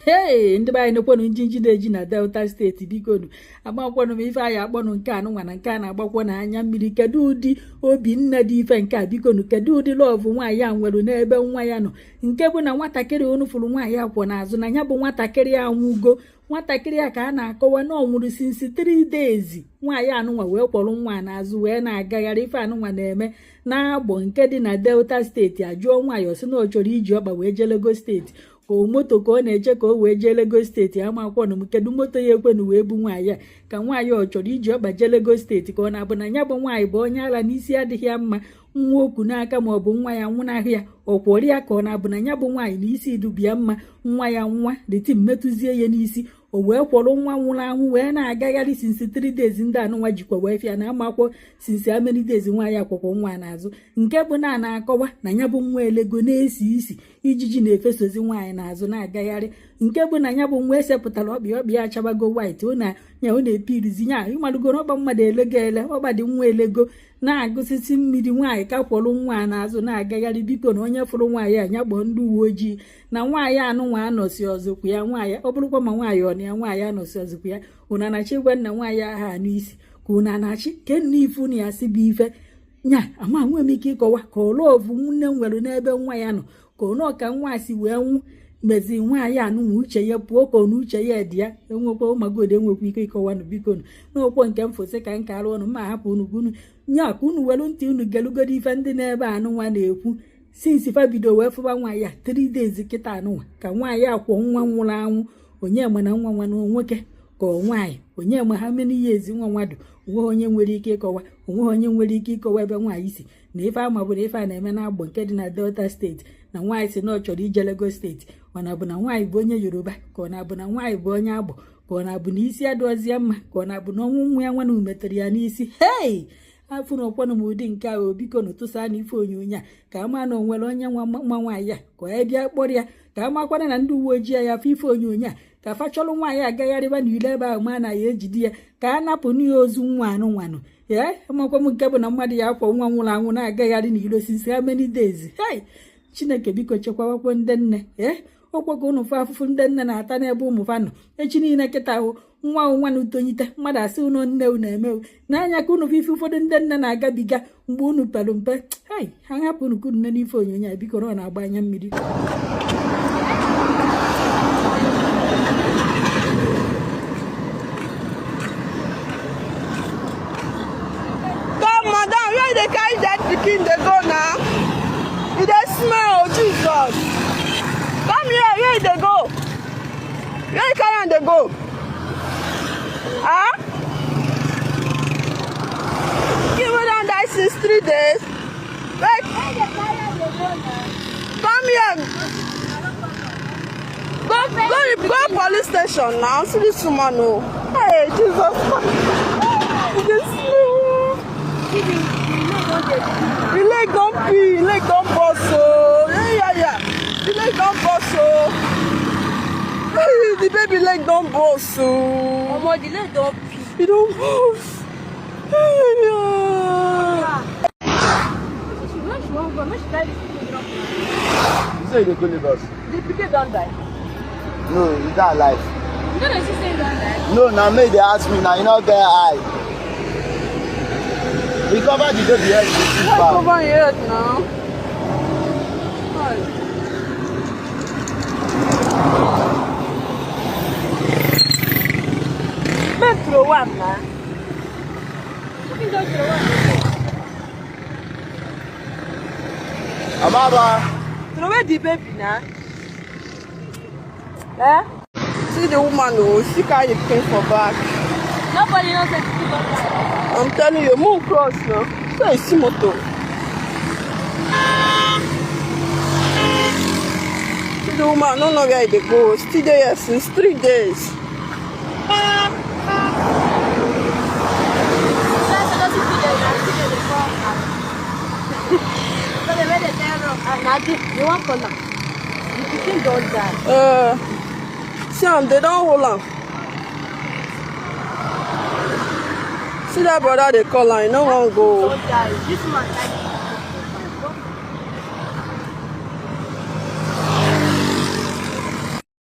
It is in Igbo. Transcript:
Ee, ndị be anyị, nekwenụ njinji na-eji na Delta Steeti. Bikonu, agbakwanụ m ife anyị akpọnụ nke anụnwa na nke a na-agbakwa n'anya mmiri. Kedu ụdị obi nne dị ife nke a? Bikonu, kedu ụdị love nwaanyị a nwere n'ebe nwa ya nọ, nke bụ na nwatakịrị unu fụrụ nwaanyị akwọ n'azụ na ya bụ nwatakịrị anwụgo? Nwatakịrị a ka a na-akọwa na ọ nwụrụ since 3 days. Nwaanyị anụnwa wee kwọrọ nwa n'azụ wee na-agagharị. Ife anụnwa na-eme na-agbọ nke dị na Delta Steeti. Ajụọ nwaanyị, ọsị na ọ chọrọ iji ọkpa wee jee Lagos Steeti, ka o moto ka ọ na-eche ka o wee jee Lagos Steeti. Amakwanụ m kedu moto ya ekwenu wee bu nwaanyị a, ka nwaanyị ọ chọrọ iji ọkpa jee Lagos Steeti, ka ọ na-abụ na ya bụ nwaanyị bụ onye ara n'isi adịghị ya mma, nwa okwu n'aka, ma ọ bụ nwa ya nwụnahụ ya ọ kwọrọ ya, ka ọ na-abụ na ya bụ nwaanyị na isi dubia mma, nwa ya nwa dịtị mmetụzie ya n'isi, o wee kwọrọ nwa nwụrụ anwụ wee na-agagharị since 3 days. Ndị anụnwa jikwa wee fịa na amakwọ since how many days nwaanyị akwọkwọ nwa n'azụ, nke bụ na na-akọwa na ya bụ nwa elego na-esi isi, ijiji na-efesozi nwaanyị n'azụ na-agagharị, nke bụ na ya bụ nwa esepụtara ọkpị, ọkpị ya achabago white, ọ na ya ọ na-epirizi nya. Ịmalụgoro ọkpa mmadụ elego ele, ọkpa dị nwa elego na-agụsisi mmiri. Nwaanyị ka kwọrọ nwa n'azụ na-agagharị. Biko, na onye fụrụ nwaanyị a ya kpọọ ndị uwe ojii na nwaanyị anụnwa anọsi ọzọkwu ya. Nwaanyị ọ bụrụkwa ma nwaanyị ọ na ya nwaanyị anọsi ọzọkwu ya, unu anachi gwa nna nwaanyị aha anụ isi ka unu anachi kenne ifu na ya si bụ ife nya ama nwe m ike ịkọwa ka ọlọvụ nne nwere n'ebe nwa ya nọ, ka ọ ka nwa si wee nwụ mezi nwaanyị anụnwa uche ya pụọ, ka ọ na uche ya dị ya enwekwa ụmụagodi enwekwa ike ịkọwanụ. Biko, n'okwo nke m fụsị ka nke arụ ọnụ mma hapụ unu unu nya ka unu welu ntị unu gelugoro ife ndị n'ebe anụnwa na-ekwu. Since fa bido wee fụba nwaanyị a 3 days kịta anụnwa ka nwaanyị akwọ nwa nwụrụ anwụ. Onye ma na nwa nwa na nwoke ka ọ nwaanyị? Onye ma ha many years nwa nwadụ? Onweghị onye nwere ike ịkọwa, onweghị onye nwere ike ịkọwa ebe nwaanyị si na ife ama bụ na ife a na-eme na-agbọ nke dị na Delta Steeti, na nwaanyị si na ọ chọrọ ije Lagos Steeti. Ọ na-abụ na nwaanyị bụ onye Yoruba, ka ọ na-abụ na nwaanyị bụ onye Agbọ, ka ọ na-abụ na isi adịghịzi ya mma, ka ọ na-abụ na ọnwụ nwa ya nwa na umetere ya n'isi? Hei, afụ na ọkwanụ m ụdị nke ahụ. Biko, na tụsa na ife onyonyo a ka ama na onwere onye nwa nwa nwaanyị a, ka ọ bịa kpọrọ ya, ka a makwana na ndị uwe ojii ya afọ ife onyonyo a, ka fa chọrọ nwaanyị agagharịba n'ile ebe ahụ, ma na ya ejide ya, ka a napụ n'ihe ozu nwa anụnwanụ. Ee, amakwa m nke bụ na mmadụ ya akwa nwa nwụrụ anwụ na-agagharị n'ilo since how many days? Hei, Chineke, biko chekwawakwo ndị nne. Ee, okwe ka ụnụ fụ afụfụ ndị nne na-ata n'ebe ụmụ fa nọ. Echi niile kịta ahụ nwa nwa na utonyite mmadụ asị unu nne unu emewu n'anya, ka unu fụ ife ụfọdụ ndị nne na-agabiga mgbe unu pere mpe. Hei, ha hapụ unu ka unu nne n'ife onyonyo a. Biko, na ọ na-agba anya mmiri. Come, madam, where you dey carry dead pikin dey go now? E dey smell, oh Jesus. Come here, where you dey go? Where you carry am dey go? Huh? Pikin wey don die since 3 days. Wait. Come here. Go, go, go police station now. See this woman, oh. Hey, Jesus. E dey smell. The leg don peel, the leg don burst oh. Yeah. The leg don burst oh. Hey, the baby leg don burst oh. Omo, the leg don peel. E don burst. Hey, yeah. She where she wan go? Make she carry the pikin drop now. You say you dey go Lagos? The pikin don die. No, he dey alive. You no dey see say he don die? No, na me dey ask me na. You no get eye. He cover the baby head with his Why bag. cover your head now? Hi. Make throw am na. Pikin don throw am again. Amaba. Throw away the baby na. Eh? See the woman oh, she carry the pikin for back. Nobody knows say the pikin don die. I'm telling you, move cross now. So you see motor. See the woman, no know where they go. Still there since 3 days. That's another thing they still dey call am. So they wey dey tell am, ah, na the you wan call am. The pikin don die. See am, they don hold am. See that brother dey call am, he no wan go. Don die. This man like